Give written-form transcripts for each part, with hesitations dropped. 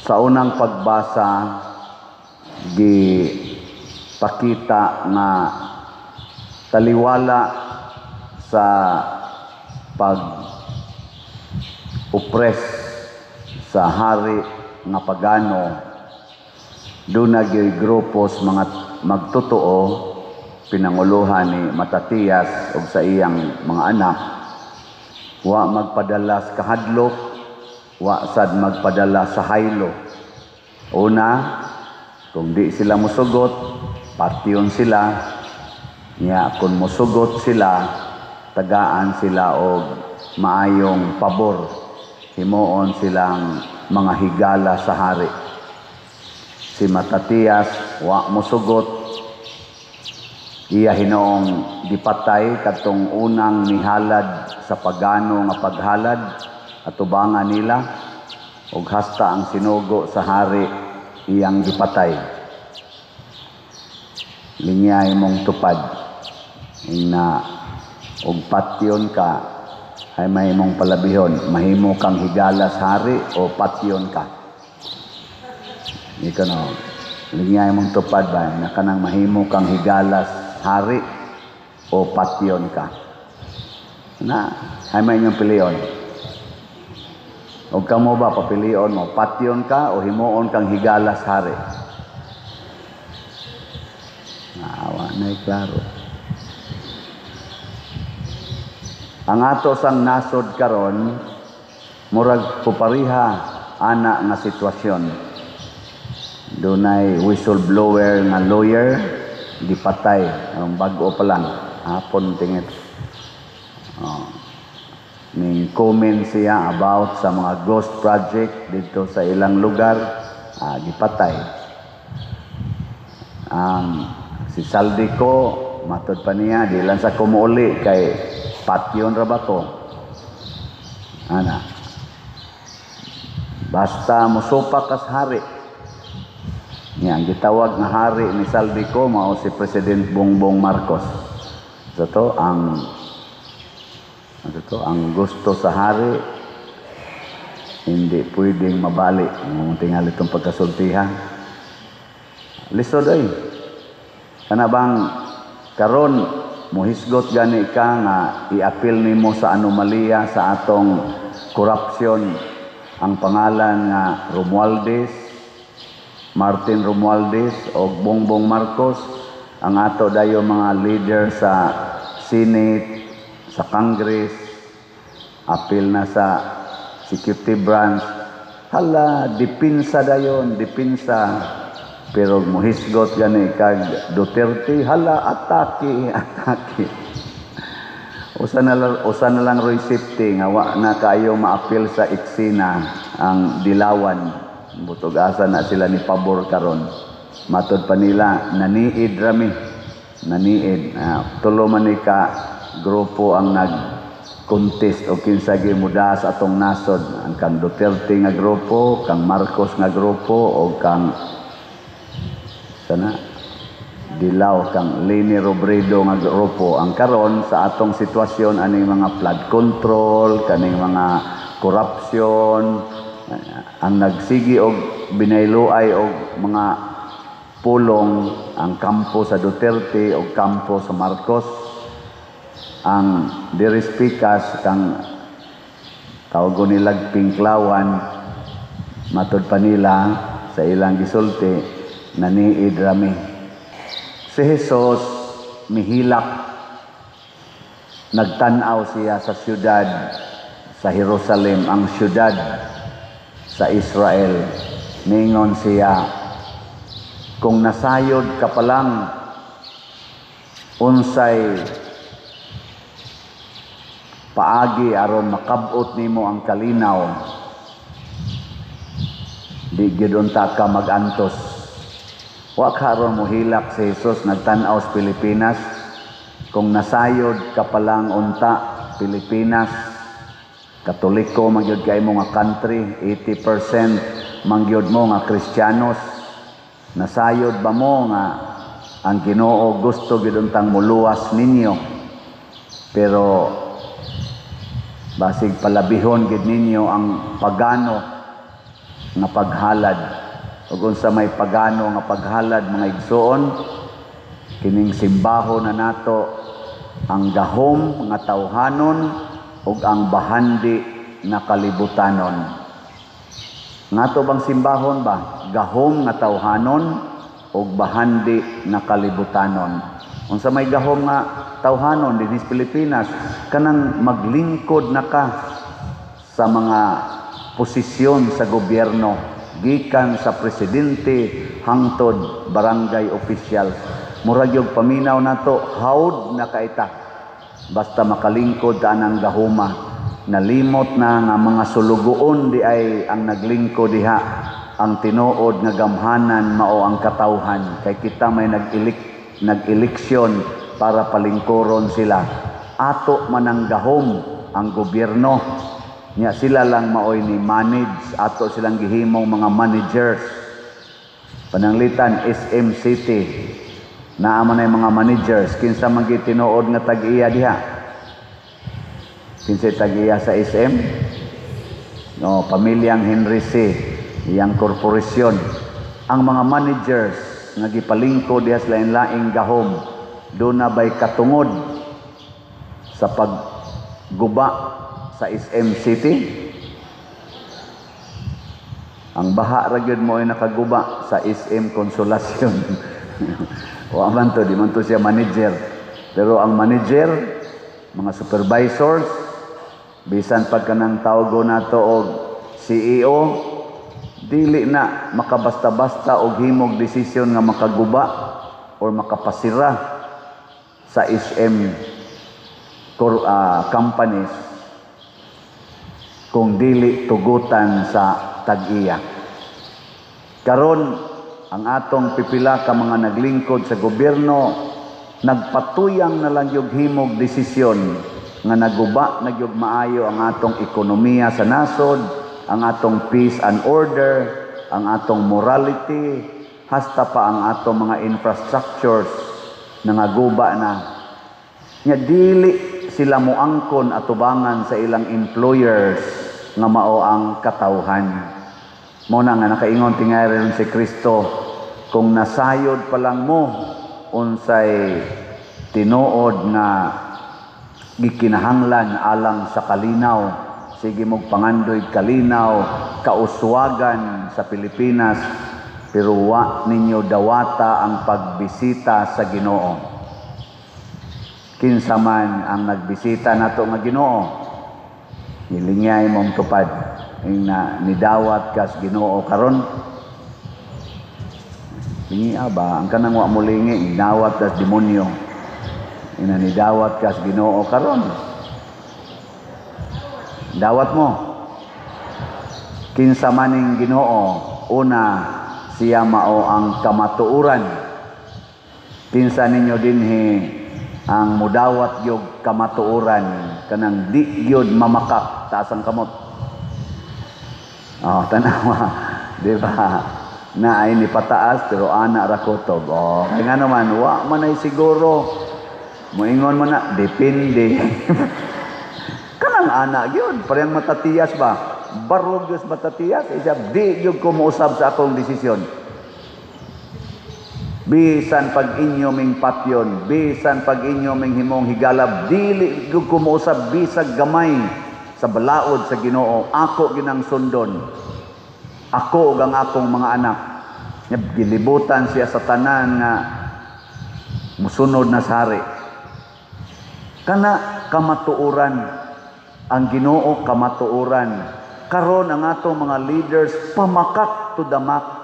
Sa unang pagbasa, gi pakita nga taliwala sa pag oppress sa hari nga pagano, duna gyoy grupos mga magtotoo pinanguluhan ni Matatias ug sa iyang mga anak. Wa magpadala sa kahadlok, wa sad magpadala sa haylo. Una, kung di sila musugot, patyon sila. Nya kung musugot sila, tagaan sila og maayong pabor, himuon silang mga higala sa hari. Si Matatias wa musugot, iya hinoong gipatay kadtong unang nihalad sa pagano nga paghalad atubangan nila, ug hasta ang sinugo sa hari iyang gipatay. Linyay mong tupad na og patyon ka ay may mong palabihon, mahimo kang higala sa hari o patyon ka. Ikaw no, linyay mong tupad ba na kanang mahimo kang higala sa hari o patyon ka na ay may inyong pilion. O kamo ba, papilion mo, patyon ka o himuon kang higala sa hari? Naawa na klaro. Ang ato sang nasod karon murag pupariha ana nga sitwasyon. Dunay whistleblower nga lawyer gipatay ang bag-o pa lang hapon tingit. Oh. Ning comment siya about sa mga ghost project dito sa ilang lugar, gipatay. Ang si Zaldy Co, matod pa niya, di lang sa kumuuli kay patyon ra ba ko. Ana. Basta musupak kas hari. Nya ang gitawag nga hari ni Zaldy Co mao si President Bongbong Marcos. So to ang ano to, ang gusto sa hari hindi pwedeng mabali. Ang tingali itong pagkasultihan. Lisod ay. Kana bang karon muhisgot gani ka nga i-appeal nimo sa anomalya sa atong korupsyon ang pangalan nga Romualdez, Martin Romualdez o Bongbong Marcos, ang ato dayo mga leader sa Senate, sa Congress, appeal na sa executive branch. Hala, dipinsa dayon, dipinsa. Pero muhisgot gani kag Duterte, hala, atake, atake. Usa na lang Roy safety nga wa na kayo maapil sa eksena ang dilawan. Butog asa na sila ni pabor karon. Matod pa nila naniid rami. Naniid. Tulo man ni ka grupo ang nag contest o kinsa gimuda sa atong nasod, ang kang Duterte nga grupo, kang Marcos nga grupo o kang sana Dilaw, kang Leni Robredo nga grupo. Ang karon sa atong sitwasyon aning mga flood control, kaning mga corruption, ang nagsigi og binayluay og mga pulong ang kampo sa Duterte o kampo sa Marcos. Ang diri speakers kang tawag nilag Pinklawan, matod pa nila sa ilang gisulti, naniid rami. Si Jesus mihilak, nagtan-aw siya sa siyudad sa Jerusalem, ang siyudad sa Israel. Ningon siya, kung nasayod ka pa lang unsay paagi aron makabot nimo ang kalinaw, di gyud unta ka magantos. Wa ka aron mohilak si Jesus nagtan-aw sa Pilipinas. Kung nasayod ka pa lang unta Pilipinas, Katoliko man gyud kay mo nga country, 80% man gyud mo nga Kristiyanos. Nasayod ba mo nga ang Ginoo gusto gyud untang muluwas ninyo? Pero basig palabihon gyud ninyo ang pagano. nga paghalad. Ug unsa may pagano nga paghalad, mga igsoon? Kining simbaho na nato ang gahom nga tawhanon ug ang bahandi nga kalibutanon. Ngato bang simbahon ba? Gahom nga tawhanon ug bahandi nga kalibutanon. Unsa may gahom nga tawhanon dinhi sa Pilipinas? Kanang maglingkod na ka sa mga posisyon sa gobyerno, gikan sa presidente hangtod barangay officials. Murag yung paminaw nato, hawd na kaita basta makalingkod ta anang gahuma. Nalimot na nga mga sulugoon di ay ang naglingkod diha. Ang tinuod nga gamhanan mao ang katawhan, kay kita may nag-eleksyon para palingkuron sila. Ato man ang gahom ang gobyerno nya, sila lang maoy ni manage, ato silang gihimong mga managers. Pananglitan SM City, naa man ay mga managers. Kinsa man tinuod nga tag-iya diha? Kinsay tag-iya sa SM? No, pamilyang Henry Sy, iyang korporasyon. Ang mga managers nga gipalingkod diha sa lain-laing gahom, duna bay katungod sa pagguba sa SM City? Ang baha ra gyud mo ay nakaguba sa SM Consolacion. Wa man to, di man to siya manager. Pero ang manager, mga supervisors, bisan pag kanang tawgo nato og CEO, dili na makabasta-basta og himog desisyon nga makaguba or makapasira sa SM companies kung dili tugutan sa tag-iya. Karon, ang atong pipila ka mga naglingkod sa gobyerno, nagpatuyang na lang yung himog desisyon nga naguba na gyud maayo ang atong ekonomiya sa nasod, ang atong peace and order, ang atong morality, hasta pa ang atong mga infrastructures nangaguba na. Nya dili sila moangkon atubangan sa ilang employers nga mao ang katawhan. Mao na nga nakaingon tingali ron si Kristo, kung nasayod pa lang mo unsay tinuod nga gikinahanglan alang sa kalinaw, sige mog pangandoy kalinaw, kauswagan sa Pilipinas, pero wa ninyo dawata ang pagbisita sa Ginoo. Kinsa man ang nagbisita nato nga Ginoo? Nilingay mong tupad ing na nidawat kas Ginoo karon. Lingi ba ang kanang wa mo lingi, nidawat kas demonyo. Ina nidawat kas Ginoo karon. Dawat mo. Kinsa maning Ginoo? Una, siya mao ang kamatuoran. Kinsa ninyo dinhi ang mudawat gyud kamatuoran, kanang di gyud mamakak? Taas ang kamot. Oh, tanawa, di ba? Na ay ni pataas pero ana ra kutob. Oh, kay nga naman wa man ay siguro moingon mo na depende. Kanang ana gyud, parehang matatiyas ba? Barog gyud matatiyas, isa di gyud ko mousab sa akong desisyon. Bisan pag inyo ming patyon, bisan pag inyo ming himong higalab, dili gyud ko mousab bisag gamay sa balaod sa Ginoo. Ako ginang sundon. Ako ug ang akong mga anak. Nya gilibutan siya sa tanan nga musunod na sa hari. Kana kamatuoran, ang Ginoo kamatuoran. Karon ang atong mga leaders pamakak to the max.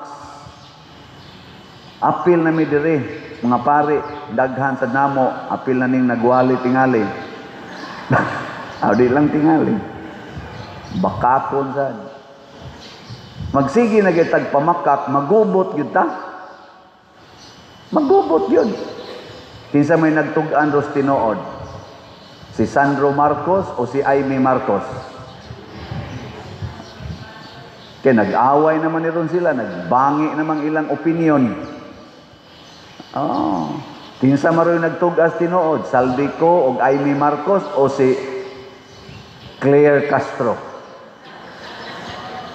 Apil na mi diri, mga pare, daghan sa namo, apil na ning nagwali tingali. Aw, di lang tingali. Bakakon sad. Magsige na gyud pamakak, magubot gyud ta. Magubot gyud. Kinsa may nagtug-an ros tinuod? Si Sandro Marcos o si Imee Marcos? Kaya nag-away naman ni ron sila, nagbangi namang ilang opinion. Oh. Kinsa maroy nagtug-as tinuod? Zaldy Co o Imee Marcos o si Claire Castro?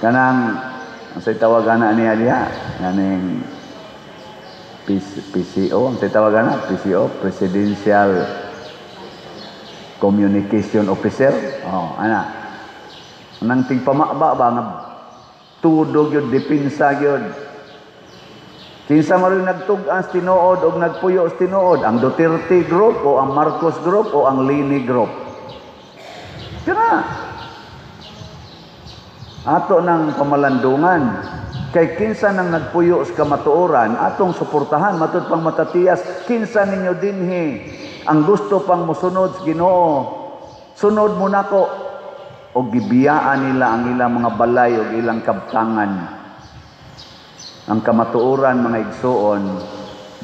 Kanang Ang say tawag ana niya diha, ganing PCO, ang say tawag ana, PCO, Presidential Communication Officer. Oh, ana. Nang tigpamaba ba nga tudo gyud, depensa gyud. Kinsa man rin nagtug-an sa tinuod og nagpuyo sa tinuod, ang Duterte Group o ang Marcos Group o ang Leni Group? Kana ato ng pamalandungan kay kinsa nang nagpuyo sa kamatuoran atong suportahan. Matud pang Matatias, kinsa ninyo dinhi ang gusto pang mosunod sa Ginoo, sunod mo nako. Og gibiyaan nila ang ilang mga balay og ilang kabtangan. Ang kamatuoran, mga igsuon,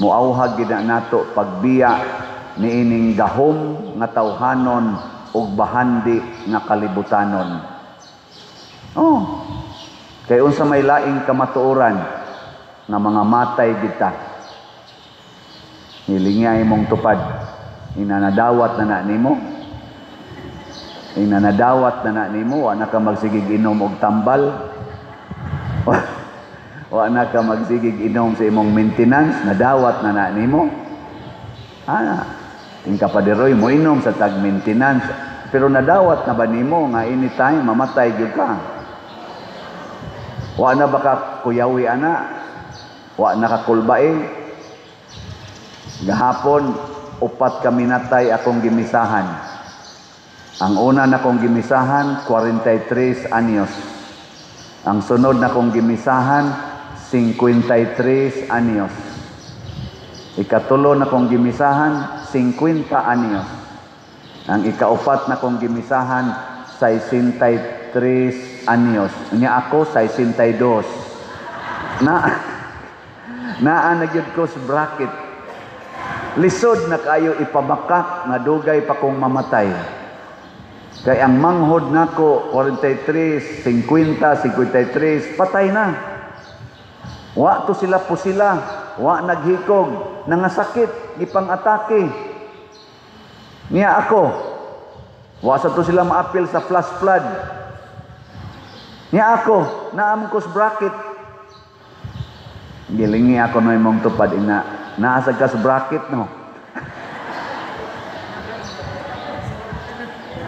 muawhag gid na nato pagbiya niining gahom nga tawhanon ug bahandi nga kalibutanon. Oh. Kay unsa may laing kamatuoran nga mga matay kita. Nilingya imong tupad. Inanadawat na na nimo. Inanadawat na na nimo, wa na ka magsigig inom og tambal. Wa na ka magsigig inom sa imong maintenance, nadawat na na nimo. Ah, tingka pa diroy mo inom sa tag maintenance. Pero nadawat na ba nimo nga anytime mamatay gyud ka? Wa na ba ka kuyawi ana? Wa na ka kulbae? Gahapon, upat ka minatay akong gimisahan. Ang una na kong gimisahan, 43 anyos. Ang sunod na kong gimisahan, 53 anyos. Ikatulo na kong gimisahan, 50 anyos. Ang ikaupat na kong gimisahan, 63 anyos. Nya ako, 62. Na naa na gyud ko sa bracket. Lisod na kayo ipamakak nga dugay pa kong mamatay. Kay ang manghod nako 43, 50, 53, patay na. Wa to sila pusila, wa naghikog, nangasakit, gipang-atake. Niya ako, wa sa to sila maapil sa flash flood. Niya ako, naam ko sa bracket. Gilingi ako no imong tupad ina. Naasag ka sa bracket, no.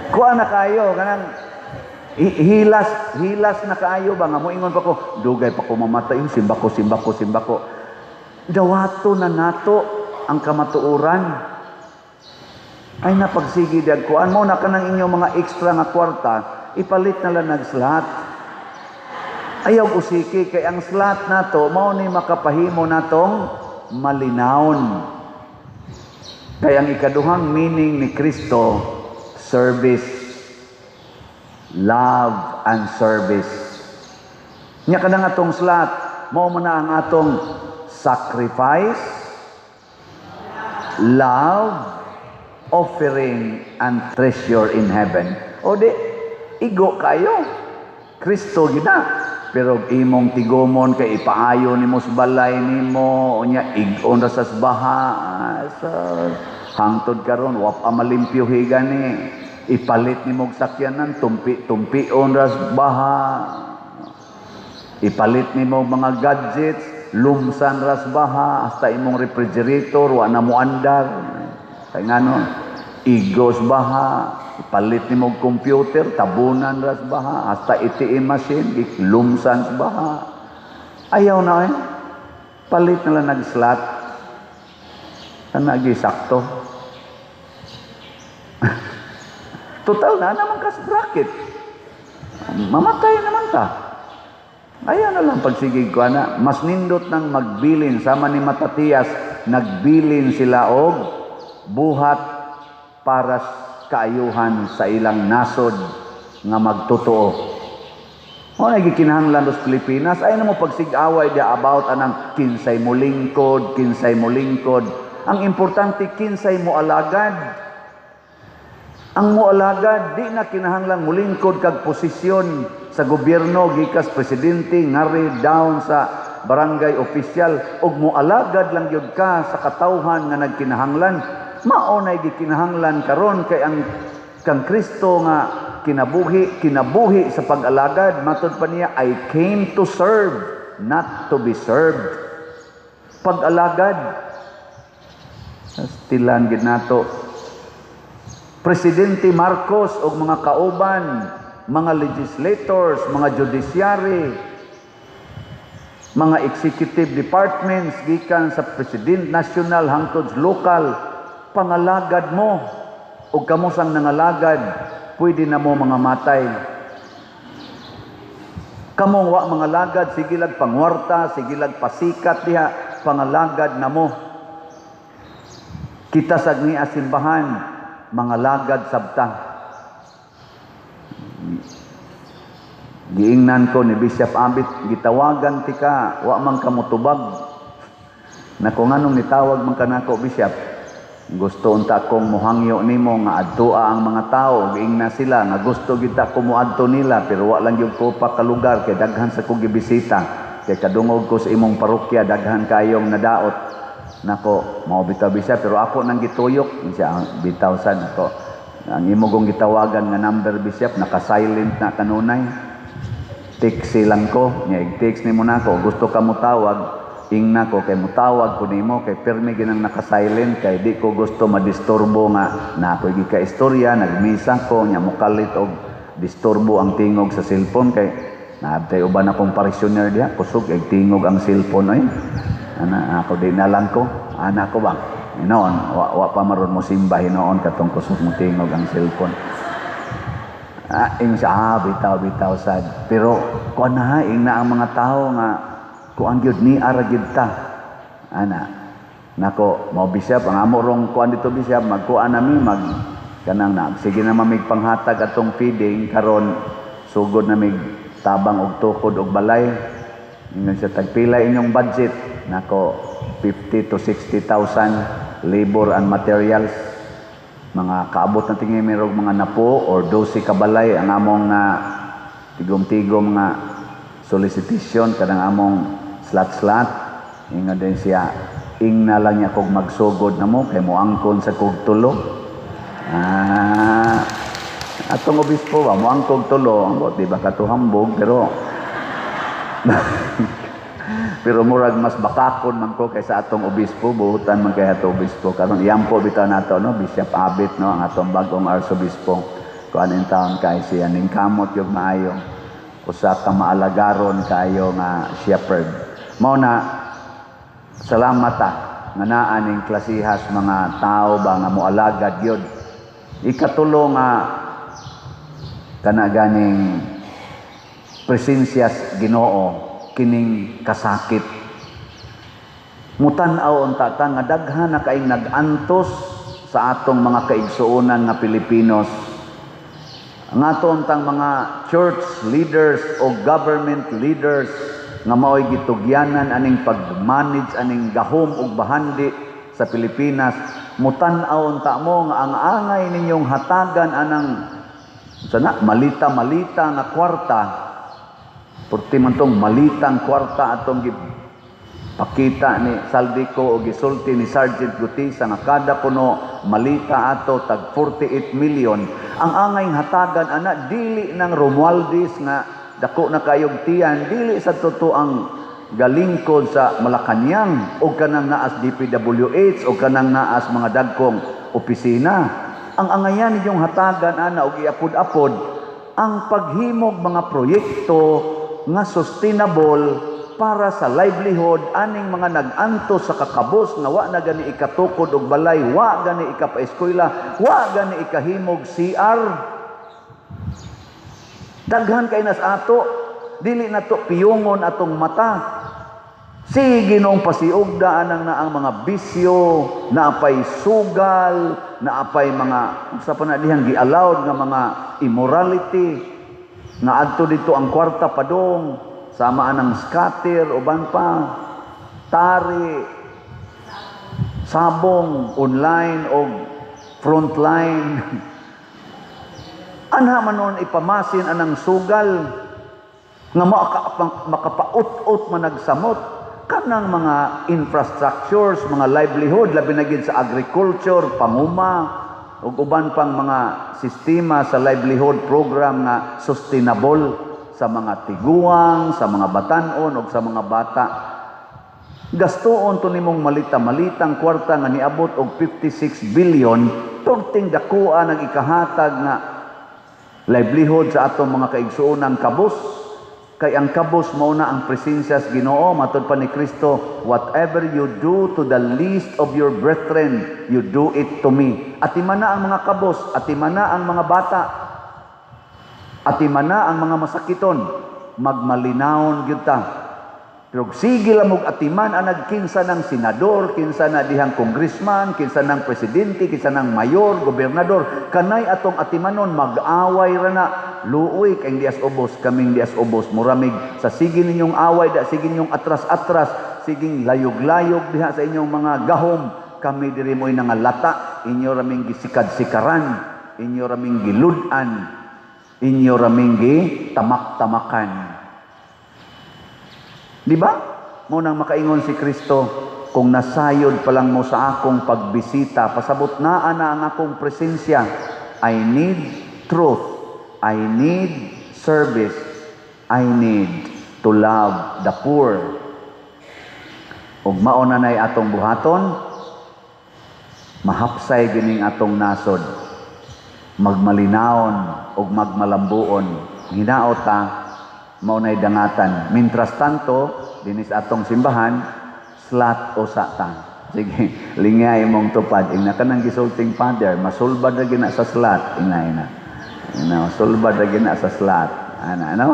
Kuha na kayo kanang hilas hilas na kaayo ba nga moingon pa ko, dugay pa ko mamatay, simba ko, simba ko, simba ko. Dawato na nato ang kamatuoran. Ay napagsigi dag kuan mo na kanang inyong mga extra nga kwarta, ipalit na lang nag slot. Ayaw usiki kay ang slot nato mao ni makapahimo natong malinawon. Kay ang ikaduhang meaning ni Kristo, service, love and service. Nya kanang atong slot, mao man na ang atong sacrifice, love, offering, and treasure in heaven. O di, igo kayo. Kristo gina. Pero imong tigomon kay ipaayo nimo sa balay nimo, unya ig-on ra sa baha. Ah, sa hangtod karon wa pa malimpyo gani. Ipalit nimo og sakyanan, tumpi-tumpion ra sa baha. Ipalit nimo mga gadgets, lumsan ra sa baha, hasta imong refrigerator wa na moandar. Kay ngano, igos baha, ipalit nimo og computer, tabunan ra sa baha, hasta ATM machine, lumsan sa baha. Ayaw na eh. Palit na lang nag-slot. Kana gi sakto. Total na naman ka sa bracket. Mamatay naman ta. Ayaw na lang pagsigig ko ana. Mas nindot nang magbilin sama ni Matatias, nagbilin sila og buhat para kaayuhan sa ilang nasod nga magtotoo. Mo na gikinahanglan sa Pilipinas ay na mo pagsigaway dia about anang kinsay mo lingkod, kinsay mo lingkod. Ang importante, kinsay mo alagad. Ang moalagad, di na kinahanglan mulingkod kag posisyon sa gobyerno, gikas presidente ngari down sa barangay official, og moalagad lang gyud ka sa katawhan nga nagkinahanglan. Mao nay gikinahanglan karon kay ang kang Kristo nga kinabuhi, kinabuhi sa pag-alagad. Matod pa niya, "I came to serve, not to be served." Pag-alagad. Stilan gid nato. Presidente Marcos og mga kauban, mga legislators, mga judiciary, mga executive departments gikan sa president national hangtod local, pangalagad mo ug kamo sang nangalagad, pwede na mo mga matay. Kamo wa mangalagad, sige lag pangwarta, sige lag pasikat diha, pangalagad na mo. Kita sa niya simbahan, mangalagad sabta. Giingnan ko ni Bishop Abit, "Gitawagan tika, wa man ka motubag." Nako, nganong nitawag man kanako, Bishop? "Gusto unta kong muhangyo nimo nga adtoa ang mga tao." Giingna sila nga gusto gid ta ko moadto nila, pero wa lang gyud ko pa kalugar kay daghan sa kong gibisita. Kay kadungog ko sa imong parokya, daghan kayong nadaot. Nako, mao bitaw, Bishop, pero ako nang gituyok siya bitaw sa nako. "Ang imo kong gitawagan nga number, Bishop, naka-silent na kanunay. Text lang ko nya, i-text nimo nako. Gusto ka mo tawag, ingna ko kay mutawag ko nimo kay pirmi ginang naka-silent kay di ko gusto madisturbo nga na ako'y gika-istorya, nagmisa ko nya mokalit og disturbo ang tingog sa cellphone kay naabtay uban akong parishioner diha, kusog ay tingog ang cellphone oy." Ana ako, di na lang ko ana ko ba hinoon, wa pa maron mo simba hinoon katong kusog mo tingog ang cellphone. Ah, ing siya, "Ah, bitaw, bitaw sad." Pero kuan na, ing na ang mga tao nga kuan gyud ni ara gyud ta. Ana. Nako, mao, Bishop, ang amo rong kuan dito, Bishop, magkuan nami mag kanang na sige na mamig panghatag atong feeding karon, sugod na mig tabang og tukod og balay. Ingon siya, "Tagpila inyong budget?" Nako, 50 to 60,000 labor and materials. Mga kaabot na tingin merong mga napo or 12 kabalay ang among na tigom-tigom nga solicitation kanang among slat-slat. Ingon din siya, "Ingna lang niya kog magsugod na mo kay moangkon sa kog tulo." Ah, atong obispo ba moangkog tulo, ambot di ba katuhambog, pero murag mas bakakon man ko kaysa atong obispo, buhutan man kay atong obispo. Karon iyampo bitaw nato, no, Bishop Abit, no, ang atong bagong arsobispo. Kuan in taon kay siya ning kamot yung maayo. Usa ka maalagaron kayo nga shepherd. Mao na salamat ta nga naa ning klasihas mga tao ba nga moalagad gyud. Ikatulo nga kana ganing presensya Ginoo, kining kasakit. Mutan-aw unta ta nga daghan na kaayong nag-antos sa atong mga kaigsuonan nga Pilipinos. Ang ato untang mga church leaders o government leaders nga mao'y gitugyanan aning pag-manage aning gahom ug bahandi sa Pilipinas, mutan-aw unta mo nga ang angay ninyong hatagan anang sana malita-malita nga kwarta. Purti man tong malitang kwarta atong pakita ni Zaldy Co o gisulti ni Sergeant Guteza nga kada kuno malita ato tag 48 million. Ang angay hatagan ana dili ng Romualdez nga dako na kayog tiyan, dili sa totoo ang galingkod sa Malacanang o kanang naas DPWH o kanang naas mga dagkong opisina. Ang angayan ninyong hatagan ana og iapod-apod ang paghimog mga proyekto nga sustainable para sa livelihood aning mga nag-antos sa kakabos nga wa na gani ikatukod og balay, wa gani ikapaeskwela, wa gani ikahimog CR. Daghan kay nas ato, dili na to piyungon atong mata. Sige noong pasiugda anang na ang mga bisyo, naapay sugal, naapay mga sa pa na dihang gi-allowed nga mga immorality, nga adto dito ang kwarta padong sama anang scatter, uban pa tari, sabong online o frontline. Anha man noon ipamasin anang sugal nga makapaut-ut managsamot kanang mga infrastructures, mga livelihood, labi na gid sa agriculture, panguma. ug uban pang mga sistema sa livelihood program nga sustainable sa mga tiguang, sa mga batanon ug sa mga bata. Gastoon to nimong malita-malitang kwarta nga niabot og 56 billion, perting dakoa nag ikahatag nga livelihood sa atong mga kaigsuonang kabus. Kay ang kabus mao na ang presensya sa Ginoo. Matod pa ni Kristo, "Whatever you do to the least of your brethren, you do it to me." Atimana ang mga kabos, atimana ang mga bata, atimana ang mga masakiton, magmalinawon gyud ta. Pero sige lang og atiman ang nagkinsa ng senador, kinsa na dihang congressman, kinsa ng presidente, kinsa ng mayor, gobernador, kanay atong atimanon, mag-away ra na. Luoy kay dias ubos, kaming dias ubos, muramig sa sige ninyong away da, sige ninyong atras-atras, siging layog-layog diha sa inyong mga gahom, kami diri mo'y nangalata, inyo raming gisikad-sikaran, inyo raming gilud-an, inyo raming gitamak-tamakan. Di ba? Mao nang makaingon si Kristo, "Kung nasayod pa lang mo sa akong pagbisita, pasabot naa na ang akong presensya." I need truth. I need service. I need to love the poor. Ug mao na nay atong buhaton, mahapsay gining atong nasod. Magmalinawon ug magmalambuon. Hinaot ta mao nay dangatan. Mientras tanto, dinis atong simbahan, slot usa ta. Sige, lingay imong tupad. Ingna kanang gisulting Father, masulbad ra gina sa slot. Ingna ina. Ina, masulbad ra gina sa slot. Ana, ano?